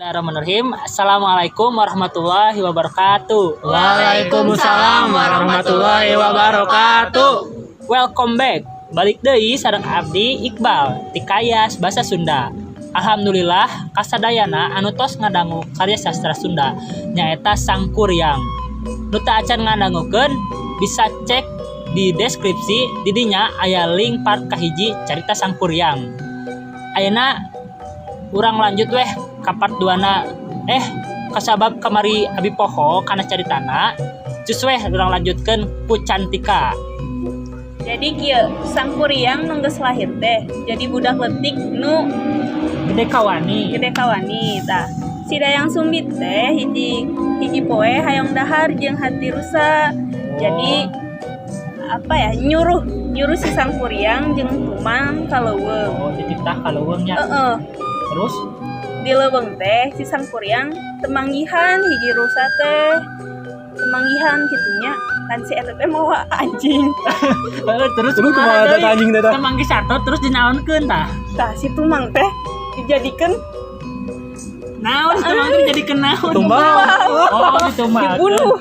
Bismillahirrahmanirrahim. Assalamualaikum warahmatullahi wabarakatuh. Waalaikumsalam warahmatullahi wabarakatuh. Welcome back. Balik deui sareng abdi Iqbal ti Kayas Bahasa Sunda. Alhamdulillah, kasadayana anu tos ngadangu karya sastra Sunda, nyaeta Sangkuriang. Nu teu acan ngadangukeun bisa cek di deskripsi, didinya aya link part kahiji carita Sangkuriang. Ayeuna urang lanjut weh ka part 2 na. Kasabab kamari abi poho kana caritana, cus weh urang lanjutkeun ku Cantika. Jadi kieu, Sangkuriang nu geus lahir teh jadi budak leutik nu gede kawani. Gede kawani tah. Si Dayang Sumbi teh hiji hiji poe hayang dahar jeung hati rusa. Jadi apa ya, nyuruh nyuruh si Sangkuriang jeung Tumang ka leuweung. Oh, dititah ka leuweung nya. Heeh. Terus? Di leuweung teh si Sangkuriang temanggihan hiji rusa teh, temanggihan kitunya kan, si eta teh mawa anjing. Terus? Terus kumaha deui? Eta anjing teh tah? Temanggih sato, terus dinaonkeun tah? Tah, si Tumang teh dijadikan Naon si Tumang teh dijadikeun naon? Tumbal. Oh, ditumbal. Dibunuh.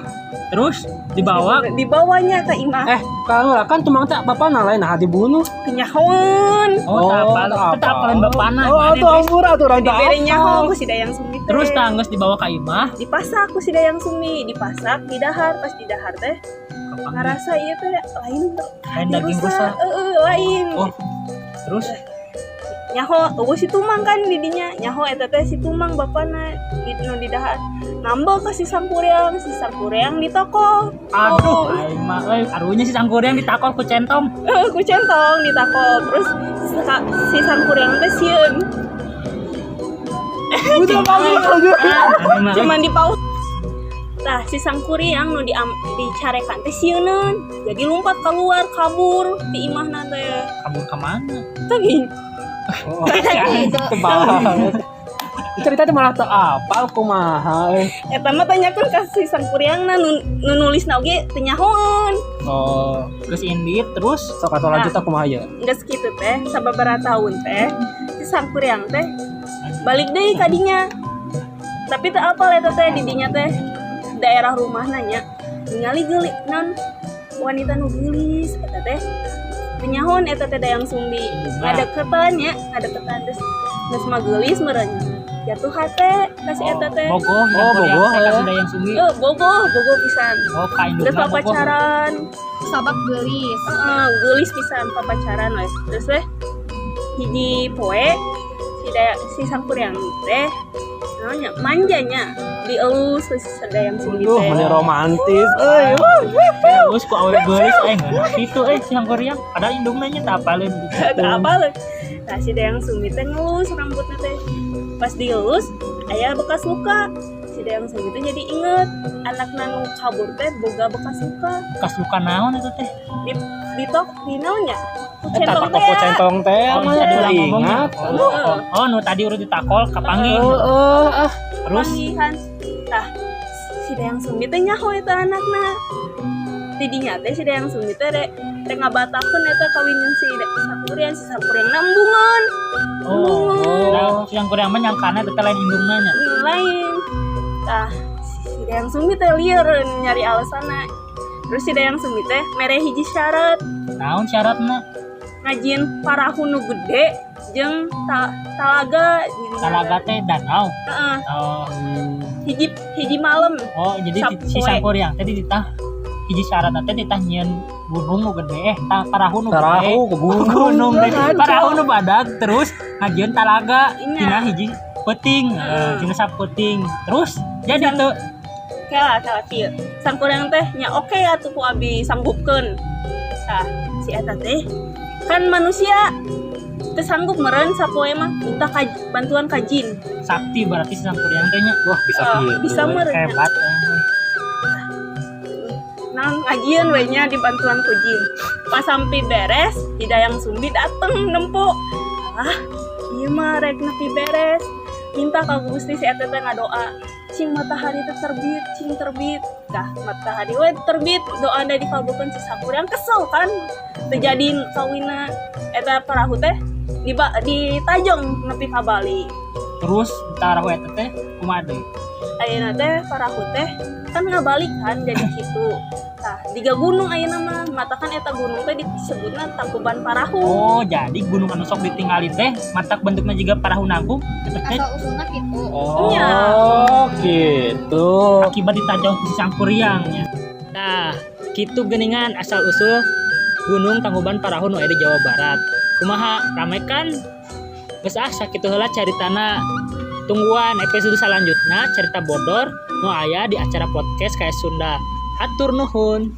Terus dibawa? Dibawanya ke imah. Eh, kalau lah kan Tumang teh bapana lain, nah dibunuh. Kenyahoan. Oh, tak apa, teu apaleun bapana. Oh, Mana atuh ampura atuh urang teh. Dibere Apal. nyaho ku si Dayang Sumbi teh. Terus tah geus dibawa ka imah? Dipasak ku si Dayang Sumbi, dipasak, didahar. Pas didahar teh ngerasa ieu teh lain. Lain daging rusa. Heeh, lain. Oh, terus? Nyaho euweuh si Tumang kan didinya, nyaho eta teh si Tumang bapana di nu didahar, nambah ke si Sangkuriang, si Sangkuriang ditakol. Aduh, aing mah euy, karunya si Sangkuriang ditakol ku centong. Eh, ku centong ditakol, terus si Sangkuriang teh sieun. Udah bagus aja. Aneh mah. Cuman di paus. Tah, si Sangkuriang nu di dicarekan teh sieuneun, jadi lompat keluar, kabur di imahna teh. Kabur ke mana? Tapi Oh, tebal. Cerita teh malah teu apal kumaha euy. Eta mah tanyakeun ka si Sangkuriangna, nu nulisna oge teu nyahoeun. Oh, Terus indit terus? Sok atuh lanjut tah, kumaha ieu? Geus kitu teh sababaraha tahun teh si Sangkuriang teh balik deui ka dinya, tapi teu apal eta teh di dinya teh daerah rumahna nya, ningali geulis non wanita nu geulis eta teh, teu nyahoan eta teh Dayang Sumbi. Ngadeketan nya, ngadeketan, terus geus mah geulis meureun, jatuh hate ka si eta teh. Bogoh. Oh, bogoh, ya. ya. Dayang Sumbi. Eh, bogoh, bogoh pisan. Oh, ka Terus indukna bogoh. papacaran. Sabab geulis. Heeh, geulis pisan, papacaran we. Terus weh hiji poe si Sangkuriang teh naonnya, manjanya dielus ku si Dayang Sumbi Duh, teh. meni romantis euy. Terus ku awewe geulis aing ngeunah kitu eh si Sangkuriang. Padahal indungna nya teu apaleun. Teu apal. Nah, si Dayang Sumbi teh ngelus rambutnya teh. Pas dielus aya bekas luka. Si Dayang Sumbi teh jadi inget anak nu kabur teh boga bekas luka. Bekas luka naon eta teh? Di tok di naonnya? Ku Eta centong takok teh. ku centong teh Oh, mah tadi urang ngomong. ingat. Oh, oh, oh, nu tadi urang ditakol kapanggih. Heeh, ah. Terus? Panggihan. Tah, si Dayang Sumbi teh nyaho eta anakna. Tidinya teh si Dayang Sumbi teh rek rek ngabatalkeun eta kawin jeung si Sangkuriang, si Sangkuriang nembungan. Oh, nah, si Sangkuriang mah nyangkana eta teh lain indungna nya. Lain. Tah, si Dayang Sumbi teh lieur nyari alasanna. Terus si Dayang Sumbi teh mere hiji syarat. Naon syaratna? Ngajieun parahu nu gede jeung talaga. Talaga teh danau. Heeh. Oh. Hiji hiji malam. Oh, jadi si Sapoe. Sangkuriang teh dititah hiji syarat teh dititah nyieun gunung nu gede, eh parahu nu gede. Parahu ke gunung. Gunung deh. Parahu nu badag, terus ngajieun talaga Iya. dina hiji peuting, Heeh. dina sapeuting. Terus jadi tuh? Kela kela kieu. Sangkuriang teh nya oke atuh ku abi sanggupkeun. Tah, si eta teh kan manusia teu sanggup meureun sapoe mah, minta bantuan ka jin. Sakti berarti si Sangkuriang teh nya. Wah, bisa Eh, kieu. bisa meureun. Hebat. Nah, ngajieun we nya dibantuan ku jin. Pas sampai beres, si Dayang Sumbi dateng nempo. Ah, ieu mah rek nepi beres. Minta ka Gusti, si eta teh ngadoa, cing matahari teh terbit, cing terbit. Dah matahari we terbit, doana dikabulkeun. Si Sangkuriang kesel kan terjadi kawina, eta parahu teh di ditajong nepi ka Bali. Terus parahu eta teh kumaha deui? Ayeuna teh parahu teh kan ngabalik kan jadi kitu. Tah, diga gunung ayeuna mah, matakan eta gunung teh disebutna Tangkuban Parahu. Oh, jadi gunung anu sok ditinggali teh matak bentukna juga parahu nangkub eta teh Asal usulna gitu. Oh, Iya. gitu. Akibat ditajong ku si Sangkuriang nya. Nah, kitu geningan asal usul Gunung Tangkuban Parahu nu aya di Jawa Barat. Kumaha, rame kan? Geus ah, sakitu heula caritana. Tungguan episode selanjutnya, cerita bodor nu aya di acara podcast kayak Sunda. Hatur nuhun.